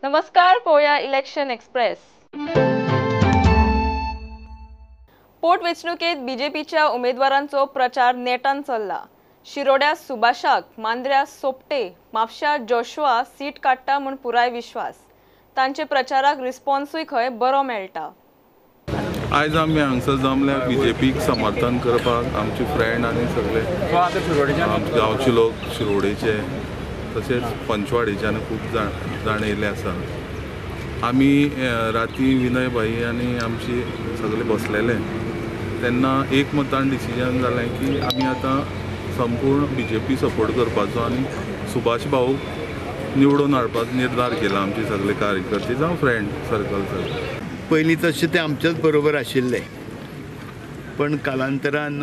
नमस्कार, पळोवया election express. पोटवेंचणुकेत बीजेपीच्या उमेदवारांचो प्रचार नेटान चल्ला. शिरोड्या सुभाषाक, मांद्र्या सोपटे, म्हापशा जोशुआ सीट काडटा म्हूण पुराय विश्वास. तांचे प्रचाराक रिस्पॉन्सूय खंय बरो मेळटा. आयज आमी हांगसर जमल्या बीजेपीक समर्थन करपाक. आमचे फ्रेंड आनी सगळे गांवचे लोक, शिरोडेचे तशेंच पंचवाडीचे आनी खूब जाण येयल्ले आसा. आमी राती विनय भाई आनी आमची सगळे बसलेले तेन्ना एक मतान डिसिजन जालें की आमी आतां संपूर्ण बीजेपी सपोर्ट करपाचो आनी सुभाष भाऊक निवडून हाडपाचो निर्धार केला आमचे सगळे कार्यकर्ते जावं फ्रेंड सर्कल सगळे. पयलीं तशें ते आमच्याच बरोबर आशिल्ले, पण कालांतरान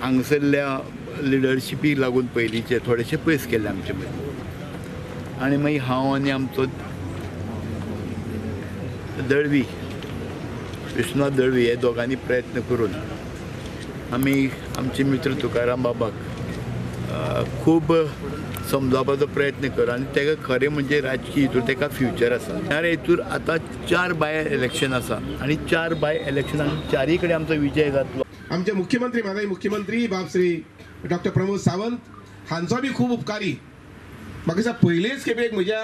हांगसरल्या लिडरशिपीक लागून पयलींचे थोडेशे पयस केल्ले आमचे मदीं. आनी मागीर हांव आनी आमचो दळवी, विश्वनाथ दळवी, हे दोगांनी प्रयत्न करून आमी आमचे मित्र तुकाराम बाबाक खूब समजावपाचो प्रयत्न कर. आनी ताका खरें म्हणजे राजकीय हितूर ताका फ्युचर आसा. ह्या हितूर आतां 4 बाय इलेक्शन आसा आनी 4 बाय इलेक्शनान चारय कडेन आमचो विजय जातलो. आमचे मुख्यमंत्री, माननीय मुख्यमंत्री बाब श्री डॉक्टर प्रमोद सावंत हांचो बी खूब उपकारी. म्हाका दिसता पयलेच खेपेक म्हज्या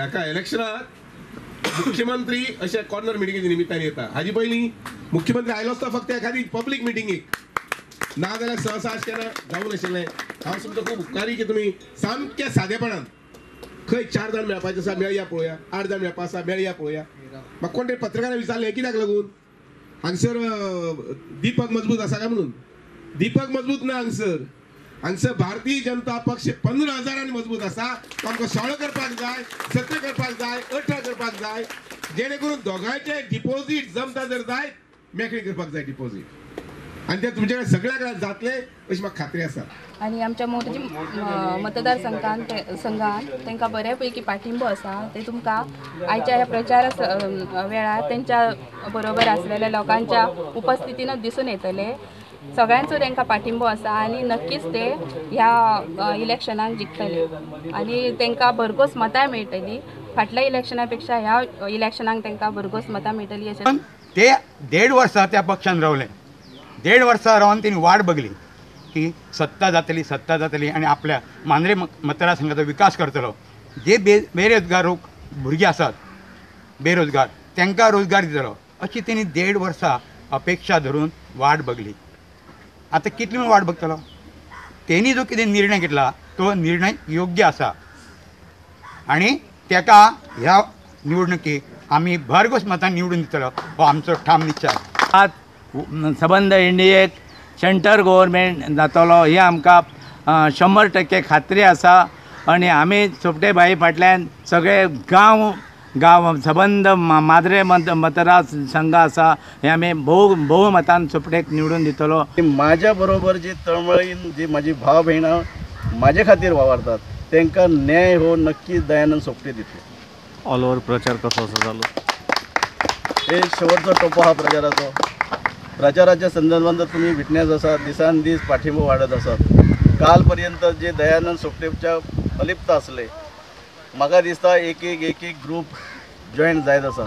एका इलेक्शनाक मुख्यमंत्री अशे कॉर्नर मिटिंगेच्या निमित्तान येता. हाजी पयलीं मुख्यमंत्री आयलो आसता फक्त एखादी पब्लीक मिटिंगेक, ना जाल्यार सहसा अशें केन्ना जावूं नाशिल्लें. हांव तुमचो खूब उपकारी की तुमी सामक्या सादेपणान खंय 4 जाण मेळपाचें आसा मेळया पळोवया, 8 जाण मेळपा आसा मेळया पळोवया. म्हाका कोण तरी पत्रकारान विचारलें कित्याक लागून हांगसर दीपक मजबूत आसा काय म्हणून. दीपक मजबूत ना हांगसर. हांगसर भारतीय जनता पक्ष 15,000 मजबूत आसा. तो आमकां 16 करपाक जाय, 17 करपाक जाय, 18 करपाक जाय, जेणे करून दोगांयचे डिपॉझीट जमता जर जाय मेकळी करपाक जाय डिपॉझीट. आनी ते तुमचे कडेन सगळ्या कडेन जातले अशी म्हाका खात्री आसा. आनी आमच्या मोरजी मतदारसंघान तांकां बऱ्या पैकी पाठिंबो आसा. ते तुमकां आयच्या ह्या प्रचारा वेळार तेंच्या बरोबर आसलेल्या लोकांच्या उपस्थितीनच दिसून येतले. सगळ्यांचो तांकां पाठिंबो आसा आनी नक्कीच ते ह्या इलेक्शनाक जिखतले आनी तांकां भरघोस मतां मेळटली. फाटल्या इलेक्शना पेक्षा ह्या इलेक्शनाक तांकां भरघोस मतां मेळटली अशें. ते 1.5 वर्सां त्या पक्षान रावले. 1.5 वर्सां रावन तेणी वाट बघली की सत्ता जातली, सत्ता जातली आनी आपल्या मांद्रे मतदारसंघाचो विकास करतलो. जे बेरोजगार भुरगीं आसात बेरोजगार तांकां रोजगार दितलो अशी तेणी 1.5 वर्सां अपेक्षा धरून वाट बघली. आतां कितली म्हूण वाट बघतलो? तेणी जो कितें निर्णय घेतला तो निर्णय योग्य आसा आनी ताका ह्या निवडणुकीक आमी भरघोस मतान निवडून दितलो हो आमचो ठाम निश्चय. आज सबंद इंडियेक सेंटर गव्हर्मेंट जातलो ही आमकां 100% खात्री आसा. आनी आमी सोपटे भाई फाटल्यान सगळे गांव गांव सबंद माद्रे मतदारसंघ आसा हे आमी भोवमतान सोपटेक निवडून दितलो. म्हाज्या बरोबर जी तळमळीन जी म्हाजी भाव भयणां म्हाजे खातीर वावरतात तांकां न्याय हो नक्की दयानंद सोपटे दितलो. ऑल ओवर प्रचार कसो आसा चालू? हे शेवटचो टप्पो हा प्रचाराचो. प्रचाराच्या संदर्भात तुमी विटनेस आसा, दिसान दीस पाठिंबो वाडत आसा. काल पर्यंत जे दयानंद सोपटेच्या अलिप्त आसले म्हाका दिसता एक एक एक एक ग्रूप जॉयन जायत आसा.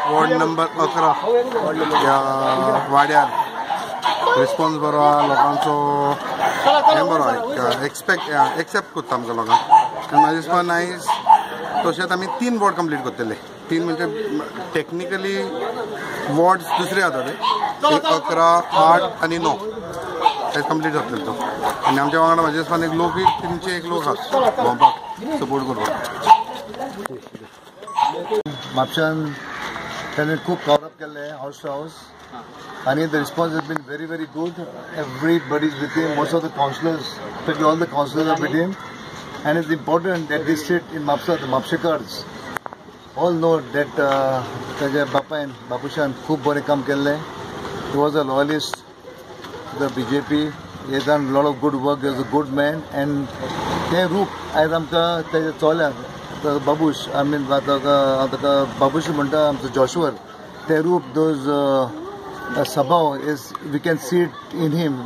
वॉर्ड नंबर 11 ह्या वाड्यार रिस्पॉन्स बरो आहा, लोकांचो हें बरो आहा, एक्सेप्ट करता आमकां लोकांक. आनी म्हाज्या दिसपान आयज तशेंच आमी 3 वॉर्ड कंप्लीट करतले. 3 म्हणजे टॅक्निकली वॉर्ड्स दुसरे जातले, 11, 8 आनी 9 ते कंप्लीट जातले तो. आनी आमच्या वांगडा म्हाज्या दिसपान एक लोकूय 300 एक लोक आसा भोंवपाक सपोर्ट करपाक. म्हापशान त्यांनी खूब कवरअप केल्लें हावस टू हावस आनी the response has been very very good. Everybody is with him, most of the councillors, all the councillors are with him. And it's important that this seat in Mapusa, the Mapshekars all know that ताज्या बापायन बापुशान खूब बरें काम केल्लें. He was a loyalist the BJP. He has done lot of good work. Is a good man and तें रूप आयज आमकां तेज्या चोल्याक बाबूश, I mean हांव ताका बाबूश म्हणटा, आमचो जॉशवर, तें रूप, those सभाव is we can see it in him.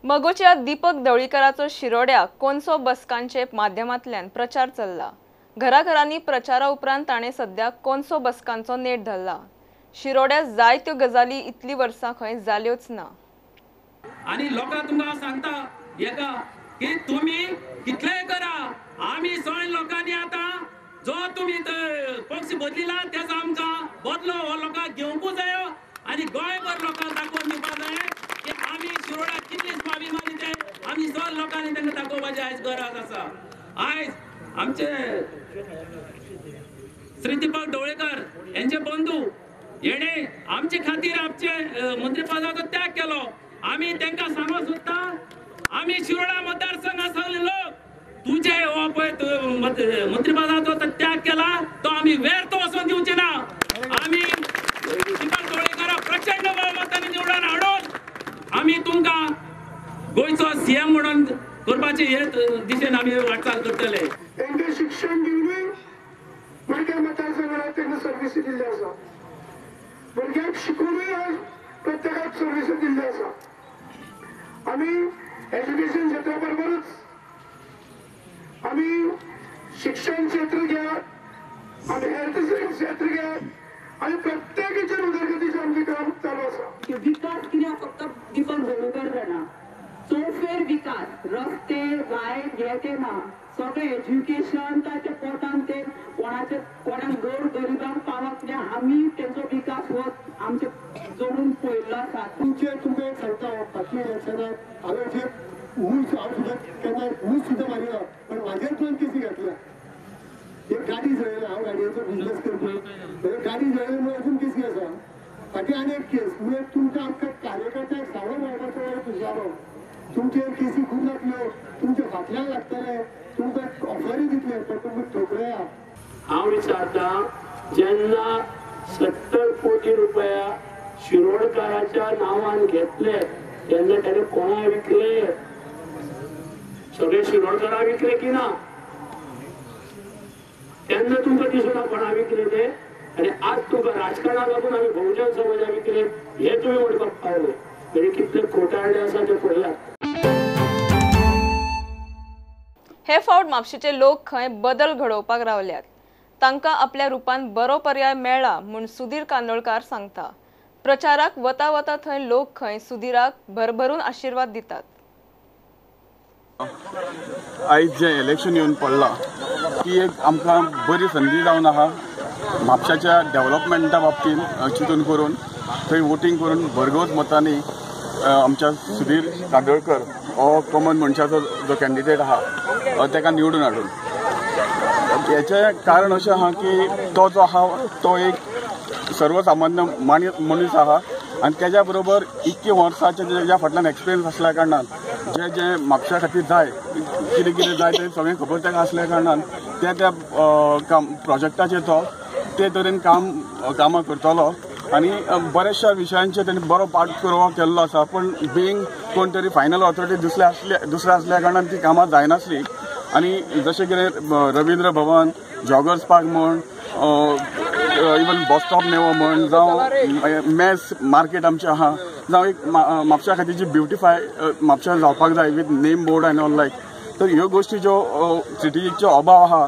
मगोच्या Deepak दवळीकराचो शिरोड्या कोनसो बसकांचे माध्यमांतल्यान प्रचार चल्ला. घराघरांनी प्रचारा उपरांत ताणें सद्या कोनसो बसकांचो नेट धरला. शिरोड्या जायत्यो गजाली इतली वर्सां खंय जाल्योच ना. आनी लोकांक तुमकां सांगता एका की तुमी कितलेय करा, आमी सगळे लोकांनी आतां जो तुमी पक्ष बदलिला तेजो आमकां बदलो हो लोकांक घेवंकूच जायो आनी गोंयभर लोकांक दाखोवन दिवपाक जाय की आमी शिरोड्याक कितली स्वाभिमानी ते आमी सगळ्या लोकांनी तांकां दाखोवपाची आयज गरज आसा. आयज आमचे श्री दीपक ढवळीकर यांचे बंधू हेणे आमचे खातीर आमचे मंत्रीपदाचो त्याग केलो. आमी तांकां सांगूंक सोदता, आमी शिरोडा मतदारसंघा सगळे लोक तुजे हो पळय मंत्रीपदाचो त्याग केला तो आमी व्यर्थ वचून दिवचे ना. आमी दीपक ढवळीकराक प्रचंड बहुमतांनी निवडून हाडून आमी तुमकां गोंयचो सीएम म्हणून करपाचे हे दिशेन आमी वाटचाल करतले. तांकां शिक्षण दिवनूय भुरग्या मतदारसंघात तांकां सर्विसी दिल्ली आसा, भुरग्यांक शिकोवनूय आज प्रत्येकाक सर्विसी दिल्ली आसा. आमी एज्युकेशन क्षेत्रा बरोबरूच आमी शिक्षण क्षेत्र घ्या, आमी हेल्थ क्षेत्र घ्या आनी प्रत्येकाचेर उदरगतीचें आमचें काम चालू आसा. विकास कित्याक फक्त दीपक ढवळीकर जाणा, चौफेर विकास, रस्ते लायट हे ते ना, सगळें एज्युकेशन ताच्या पोटान ते कोणाचे कोणाक गोर गरिबांक पावत ना. आमी तेंचो विकास हो आमचे जोडून पळयल्लो आसा. तुमचेर तुमकां एक सांगता, फाटल्या इलेक्शनाक हांवें जे ऊस, हांव सुद्दां केन्ना ऊस सुद्दां मारिना, पण म्हाजेर 2 केसी घातल्या. एक गाडी जळयल्या, हांव गाडयेचो बिजनेस करता, गाडी जळयल्या म्हणून अजून केसी आसा. फाटीं आनी एक केस म्हणजे तुमकां आमकां कार्यकर्त्यांक सावळ मेळपाचो तुझ्यारो, तुमचेर केसी खूब जातल्यो, तुमच्या फाटल्यान लागतले, तुमकां ऑफरी दितले, पण तुमकां ठोकळया. हांव विचारता, जेन्ना 70 कोटी रुपया शिरोडकाराच्या नांवान घेतले तेन्ना ताणें कोणा विकले? सगळे शिरोडकारा विकले की ना? तेन्ना तुमकां दिसना कोणा विकले ते, आनी आज तुमकां राजकारणाक लागून आमी बहुजन समाजा विकले हे तुमी म्हणपाक पावले. म्हणजे कितले खोटारडे आसा ते पळयात. हे फावट म्हापशेचे लोक खंय बदल घडोवपाक रावल्यात. तांकां आपल्या रुपान बरो पर्याय मेळ्ळा म्हूण सुधीर कांदोळकार सांगता. प्रचाराक वता वता थंय लोक खंय सुधीराक भरभरून आशीर्वाद दितात. आयज जें इलेक्शन येवन पडलां ती एक आमकां बरी संदी जावन आहा म्हापशाच्या डेव्हलपमेंटा बाबतींत चिंतून करून थंय वोटींग करून भरघोस मतांनी आमच्या सुधीर कांदोळकर हो कॉमन मनशाचो जो कॅन्डिडेट आहा ताका निवडून हाडून. हेचें कारण अशें आहा की तो जो आहा तो एक सर्वसामान्य मनीस आहा आनी तेज्या बरोबर इतकी वर्सांचे तेज्या फाटल्यान एक्सपिरियन्स आसल्या कारणान जे जे म्हापशा खातीर जाय कितें कितें जाय तें सगळें खबर ताका आसल्या कारणान त्या त्या काम प्रोजेक्टाचेर तो ते तरेन कामां करतलो आनी बऱ्याचशा विशयांचेर तेणी बरो पाठपुरावा केल्लो आसा. पूण बिंग कोण तरी फायनल ऑथॉरिटी दुसरे आसल्या कारणान ती कामां जायनासली आनी जशें कितें रवींद्र भवन, जॉगर्स पार्क म्हण, इवन बस स्टॉप नेवो म्हण, जावं मॅस मार्केट आमचें आहा, जावं एक म्हापशा खातीर जी ब्युटिफाय म्हापशा जावपाक जाय with name board and all like, तर ह्यो गोश्टी ज्यो सिटीचो अभाव आहा.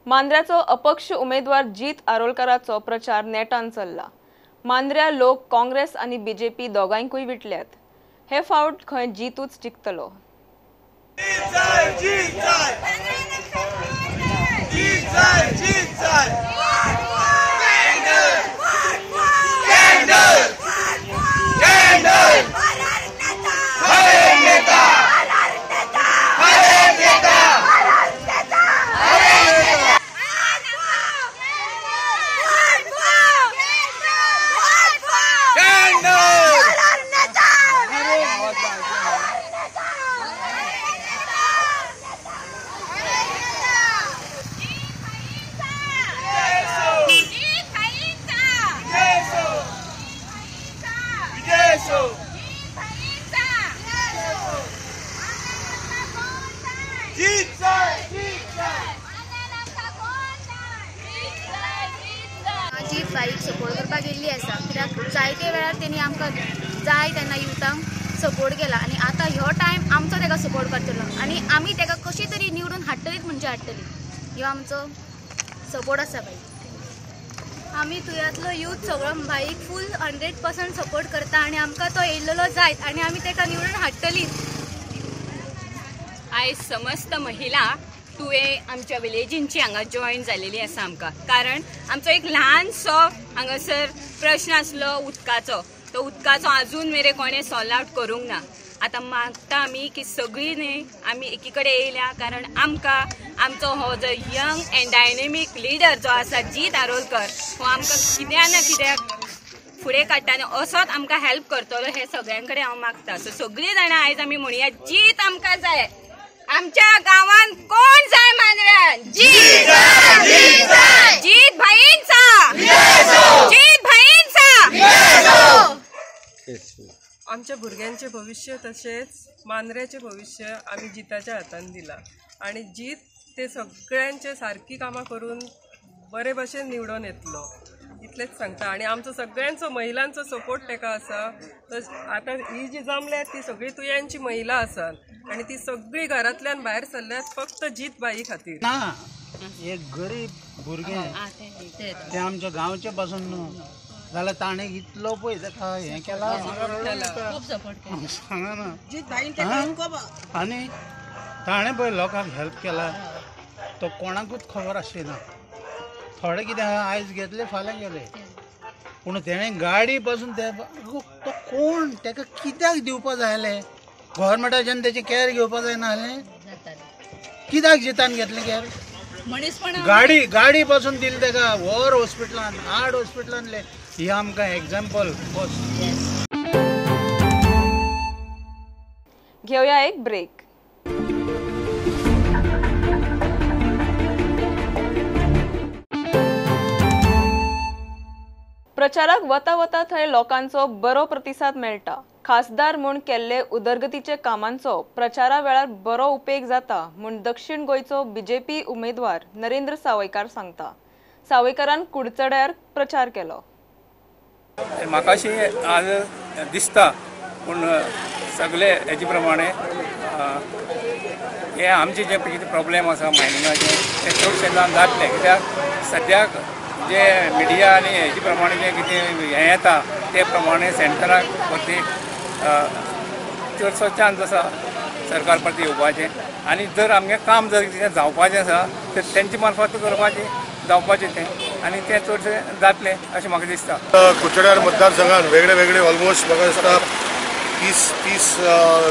मांद्र्याचो अपक्ष उमेदवार जीत आरोलकाराचो प्रचार नेटान चल्ला. मांद्र्या लोक काँग्रेस आनी बीजेपी दोगांयकूय विटल्यात. हे फावट खंय जीतूच जिखतलो. जीत जाय जीत जाय. जीत भाईक सपोर्ट करपाक गेल्ली आसा, कित्याक जायते वेळार तेणी आमकां जाय तेन्ना युथांक सपोर्ट केला आनी आतां ह्यो टायम आमचो तेका सपोर्ट करतलो आनी आमी तेका कशी तरी निवडून हाडटलीच म्हणजे हाडटली, ह्यो आमचो सपोर्ट आसा बाई. आमी तुयांतलो यूथ सगळो भाईक फूल 100% सपोर्ट करता आनी आमकां तो येयल्लो जायत आनी आमी तेका निवडून हाडटलीच. आयज समस्त महिला तुवें आमच्या विलेजींची हांगा जॉयन जालेली आसा आमकां, कारण आमचो एक ल्हानसो हांगासर प्रश्न आसलो उदकाचो, तो उदकाचो आजून मेरेन कोणें सॉल्व आवट करूंक ना. आतां मागता आमी की सगळीं न्ही आमी एकी कडेन येयल्या, कारण आमकां आमचो हो जो यंग एंड डायनेमीक लिडर जो आसा जीत आरोलकर हो आमकां कित्या ना कित्याक फुडें काडटा आनी असोच आमकां हेल्प करतलो हें सगळ्यां कडेन हांव मागता. सो सगळीं जाणां आयज आमी म्हणया जीत आमकां जाय, आमच्या गांवांत कोण जाय मांद्र्यान जीत जीत भाईंचा जीत भाईंचा. आमच्या भुरग्यांचें भविश्य तशेंच मांद्र्याचें भविश्य आमी जिताच्या हातान दिलां आनी जीत ते सगळ्यांचे सारकी कामां करून बरे भशेन निवडून येतलो इतलेंच सांगता. आनी आमचो सगळ्यांचो महिलांचो सपोर्ट तेका आसा. आतां ही जी जमल्यात ती सगळी तुयांची महिला आसात आनी ती सगळी घरांतल्यान भायर सरल्यात फक्त जीत बाई खातीर. ना एक गरीब भुरगें तें आमच्या गांवचे पासून न्हू जाल्यार ताणें इतलो पळय ताका हें केलां सांगा ना, आनी ताणें पळय लोकांक हेल्प केला तो कोणाकूच खबर आसली ना. थोडे कितें आयज घेतले फाल्यां गेले, पूण तेणें गाडी पासून ते तो कोण ताका कित्याक दिवपा जाय आसलें, गव्हर्मेंटाच्यान तेचें कॅर घेवपा जायना आसलें, कित्याक जितान घेतलें कॅर, गाडी गाडी पासून दिली ताका, व्हर हॉस्पिटलान हाड हॉस्पिटलान. ही आमकां एग्जाम्पल बस. घेवया एक ब्रेक. प्रचाराक वता वता थंय लोकांचो बरो प्रतिसाद मेळटा. खासदार म्हूण केल्ले उदरगतीचे कामांचो प्रचारा वेळार बरो उपेग जाता म्हूण दक्षिण गोंयचो बीजेपी उमेदवार नरेंद्र सावयकार सांगता. सावयकारान कुडचड्यार प्रचार केलो. म्हाका अशें आज दिसता पूण सगळे हेजे प्रमाणे हे आमचे जे कितें प्रॉब्लेम आसा मायनिंगाचे ते चडशे जावन जातले, कित्याक सद्याक जे मिडिया आनी हेजे प्रमाणे जे कितें हें येता ते प्रमाणे सेंटराक परती चडसो चान्स आसा सरकार परती येवपाचें आनी जर आमगें काम जर कितें जावपाचें आसा तर तेंचे मार्फत करपाचें जावपाचें तें आनी तें चडशें जातलें अशें म्हाका दिसता. कुडचड्यार मतदारसंघान वेगळे वेगळे ऑलमोस्ट म्हाका दिसता 30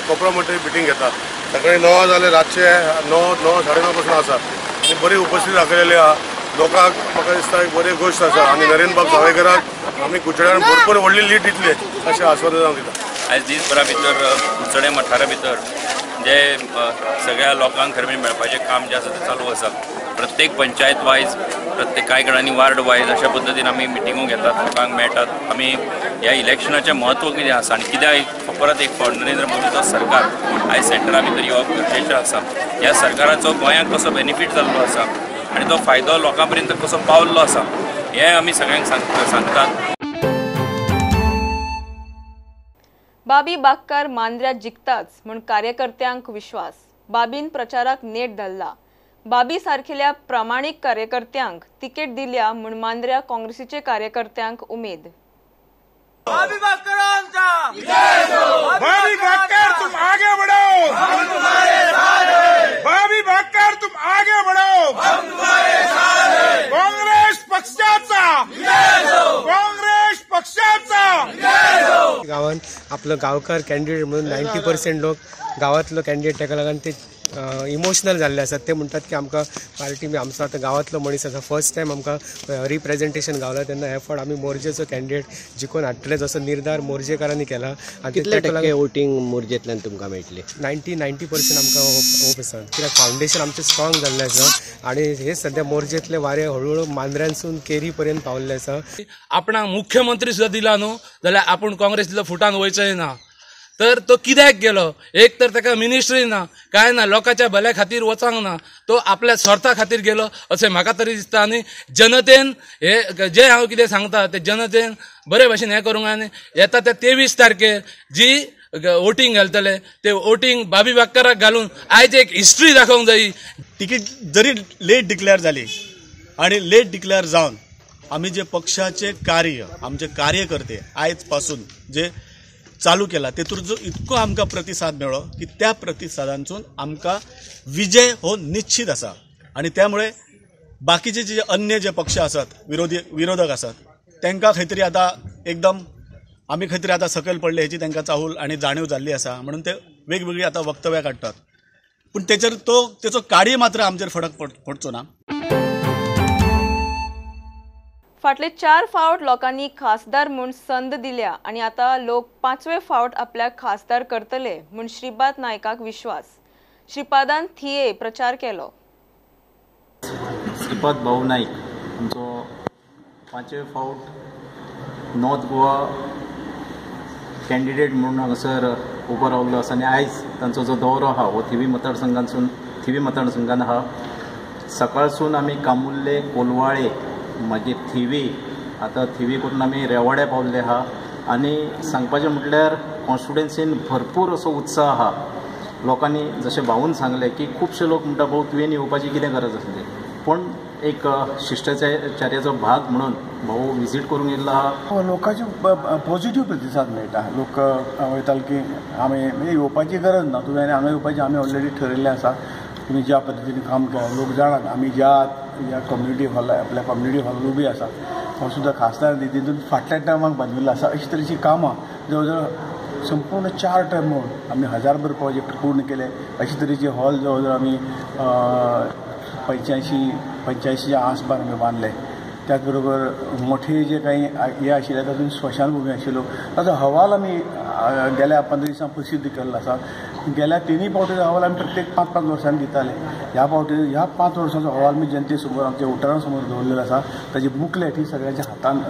कोपरा म्हणटरी मिटींग घेता. सकाळी 9 जाल्यार रातचे 9, 9, 9:30 पासून आसा आनी बरी उपस्थिती दाखयलेली आहा लोकांक. म्हाका दिसता एक बरी गोश्ट आसा आनी नरेंद्रबाब सावयकाराक आमी कुडचड्यार भरपूर व्हडली लीड दितले अशें आस्वादन हांव दिता. आयज दीसभरा भितर कुडचडें वाठारा भितर जे सगळ्या लोकांक खरें मेळपाचें काम जें आसा तें चालू आसा. प्रत्येक पंचायत वायज, प्रत्येक कांय कडेन वार्ड वायज अशा पद्दतीन आमी मिटिंगो घेतात, लोकांक मेळटात. आमी ह्या इलेक्शनाचें म्हत्व कितें आसा आनी कित्याक परत एक फावट नरेंद्र मोदीचो सरकार आयज सेंटरा भितर येवप गरजेचें आसा, ह्या सरकाराचो गोंयांक कसो बेनिफीट जाल्लो आसा आनी तो फायदो लोकां पर्यंत कसो पावल्लो आसा हें आमी सगळ्यांक सांगतात. बाबी बागकार मांद्र्या जिखताच म्हूण कार्यकर्त्यांक विश्वास. बाबीन प्रचाराक नेट धरला. बाबी सारखेल्या प्रामाणीक कार्यकर्त्यांक तिकेट दिल्या म्हूण मांद्र्या काँग्रेसीचे कार्यकर्त्यांक उमेद. बाबी बागकार तुम आगे बढ़ो, हम तुम्हारे साथ हैं. बाबी बागकार तुम आगे बढ़ो, हम तुम्हारे साथ हैं. काँग्रेस पक्षाचा, काँग्रेस पक्षाचा. गांवान आपलो गांवकार कॅन्डिडेट म्हणून 90% लोक गांवांतलो कॅन्डिडेट ताका लागून ते इमोशनल जाल्ले आसात. ते म्हणटात की आमकां पार्टी आमचो आतां गांवांतलो मनीस आसा, फर्स्ट टायम आमकां रिप्रेजेंटेशन गावला तेन्ना हे फावट आमी मोरजेचो कॅन्डिडेट जिखोवन हाडटले जसो निर्धार मोरजेकारांनी केला. आनी कितले टक्के वोटींग मोरजेंतल्यान तुमकां मेळटलें? 90% आमकां होप आसा, कित्याक फावंडेशन आमचें स्ट्रॉंग जाल्लें आसा आनी हे सद्या मोरजेंतले वारें हळूहळू मांद्र्यांसून केरी पर्यंत पावल्लें आसा. आपणाक मुख्यमंत्री सुद्दां दिला न्हू जाल्यार आपूण काँग्रेस दिलो फुटान वयचें ना. तर तो कित्याक गेलो? एक तर ताका मिनिस्ट्री ना, काय ना, लोकांच्या भल्या खातीर वचोंक ना, तो आपल्या स्वार्था खातीर गेलो अशें म्हाका तरी दिसता. आनी जनतेन हे जे हांव कितें सांगता ते जनतेन बरे भाशेन हें करूंक. आनी येता त्या 23 तारखेर जी वोटींग घालतले ते वोटींग बाबी बाक्कराक घालून आयज एक हिस्ट्री दाखोवंक जाय. तिकीट जरी लेट डिक्लेअर जाली आनी लेट डिक्लेअर जावन आमी जे पक्षाचे कार्य आमचे कार्यकर्ते आयज पासून जे चालू केला तेतूर जो इतको आमकां प्रतिसाद मेळ्ळो की त्या प्रतिसादांतसून आमकां विजय हो निश्चित आसा. आनी त्यामुळे बाकीचे जे अन्य जे पक्ष आसात विरोधक आसात तांकां खंय तरी आतां एकदम आमी खंय तरी आतां सकयल पडले हेची तांकां चाहूल आनी जाणीव जाल्ली आसा, म्हणून ते वेगवेगळी आतां वक्तव्यां काडटात, पूण तेचेर तो तेचो कार्य मात्र आमचेर फरक पडचो ना. फाटले 4 फावट लोकांनी खासदार म्हूण संद दिल्या आनी आतां लोक 5वे फावट आपल्याक खासदार करतले म्हूण श्रीपाद नायकाक विश्वास. श्रीपादान थिये प्रचार केलो. श्रीपाद भाऊ नाईक आमचो 5वे फावट नॉर्थ गोवा कॅन्डिडेट म्हणून हांगासर उबो रावल्लो आसा आनी आयज तांचो जो दौरो आहा हो थिवी मतदारसंघान आहा. सकाळसून आमी कामुल्ले, कोलवाळे, मागीर थिवी, आतां थिवी करून आमी रेवाड्या पावल्ले आहा. आनी सांगपाचें म्हटल्यार कॉन्स्टिट्युएन्सीन भरपूर असो उत्साह आहा. लोकांनी जशें भाऊन सांगलें की खुबशे लोक म्हणटा भाऊ तुवें येवपाची कितें गरज आसली, पूण एक शिश्टाचार्याचो भाग म्हणून भाऊ विजीट करूंक येयल्लो आहा. लोकांचे पॉझिटिव्ह प्रतिसाद मेळटा. लोक वयताले की आमी म्हणजे येवपाची गरज ना, तुवें हांगा येवपाची आमी ऑलरेडी ठरयल्लें आसा. तुमी ज्या पद्दतीन काम केलां लोक जाणात आमी ज्या ह्या कम्युनिटी हॉल आपल्या कम्युनिटी हॉल उबी आसा हो सुद्दां खासदार निधीतून फाटल्या टर्माक बांदिल्लो आसा. अशी तरेची कामां जवळ जवळ संपूर्ण 4 टर्म आमी 1000भर प्रोजेक्ट पूर्ण केले. अशी तरेचे हॉल जवळ जवळ आमी 85-85च्या आसपास आमी बांदले. त्याच बरोबर मोठे जे काही हे आशिल्ले तातूंत स्मशानभुमी आशिल्ल्यो ताचो हवाल आमी गेल्या 15 दिसां प्रसिद्ध केल्लो आसा. गेल्या 3 फावटीचो अहवाल आमी प्रत्येक 5-5 वर्सांनी दिताले. ह्या फावटी ह्या 5 वर्सांचो अहवाल आमी जनते समोर आमच्या वोटरां समोर दवरलेलो आसा. ताजी बुकलेट ही सगळ्यांच्या हातान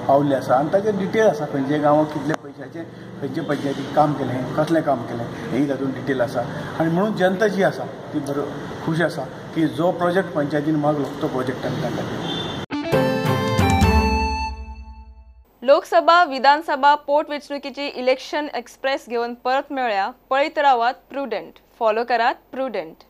पावल्ली आसा आनी ताजे डिटेल आसा, खंयच्या गांवांत कितले पयशाचे खंयचे पंचायतीक काम केलें, कसलें काम केलें हेंय तातूंत डिटेल आसा. आनी म्हणून जनता जी आसा ती बरो खूश आसा की जो प्रोजेक्ट पंचायतीन मागलो तो प्रोजेक्ट आमी तांकां दिलो. लोकसभा विधानसभा पोटवेंचणुकीची इलेक्शन एक्सप्रेस घेवन परत मेळ्या. पळयत रावात प्रुडंट, फॉलो करात प्रुडंट.